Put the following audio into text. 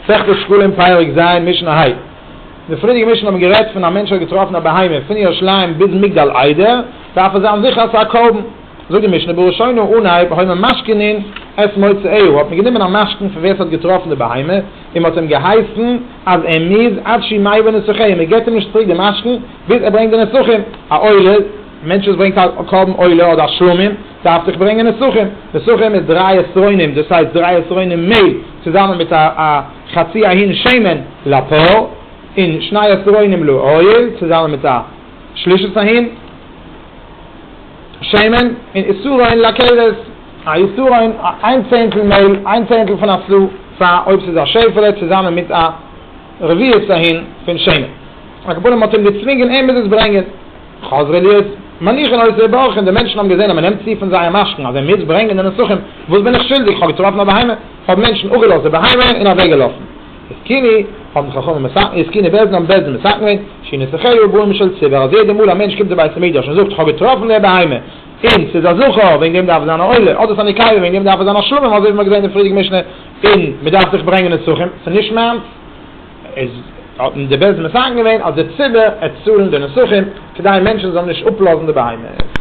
מסכת שקלים פרק ז' משנה ה'. אין די פריערדיגע משנה האבן מיר גערעדט פון א מענטש האט געטראפן א בהמה פון ירושלים ביז מגדל עדר, דארף ער זיין זיכער אז ס'איז א קרבן. זאגט די משנה בראשונה אנהייב היו ממשכנין את מוצאיה האט מען גענומען א משכון פון ווער ס'האט געטראפן די בהמה און מ'האט אים געהייסן אז ער מוז עד שיביא נסכיה מ'געט אים נישט צוריק די משכון ביז ער ברענגט די נסכים, א עולה, מענטש וואס ברענגט א קרבן עולה אדער א שלמים דארף זיך ברענגען נסכים, נסכים איז דריי עשרונים דאס הייסט דריי עשרונים מעהל צוזאמען מיט א א חצי ההין שמן לפר און שני עשרונים לאיל צוזאמען מיט א שלישית ההין שמן און עשרון לכבש, א עשרון איין צענטל מעהל איין צענטל פון א סאה פאר אויב ס'איז א שעפעלע צוזאמען מיט א רביעית ההין פון שמן. על כל פנים מ'האט אים געצווינגען ער מוז עס ברענגען. חזרו להיות מניחין אותו ובורחין, די מענטשן האבן געזען אז מ'נעמט צו פון זייער משכון אז ער מוז ברענגען די נסכים, וואס בין איך שולדיג, כ'האב געטראפן א בהמה, האבן מענטשן אפגעלאזט די בהמה און אוועקגעלאפן. התקינו, האבן חכמים מתקן, התקינו בית דין האבן בית דין מתקן געווען, שיהו נסכיה באים של ציבור, אז יעדע מאל א מענטש קומט אין בית המקדש און זאגט כ'האב געטראפן די בהמה, און ס'איז א זכר, וועגן דעם דארף עס זיין א עולה, אדער ס'איז א נקבה, וועגן דעם דארף עס זיין א שלמים, אזוי ווי מ'האט געזען אין די פריערדיגע משנה, און מ'דארף זיך ברענגען נסכים, ס'איז נישט מיינס. איז האט די בית דין מתקן געווען אז די ציבור עט צאלן די נסכים כדי מענטשן זאלן נישט אפלאזן די בהמות.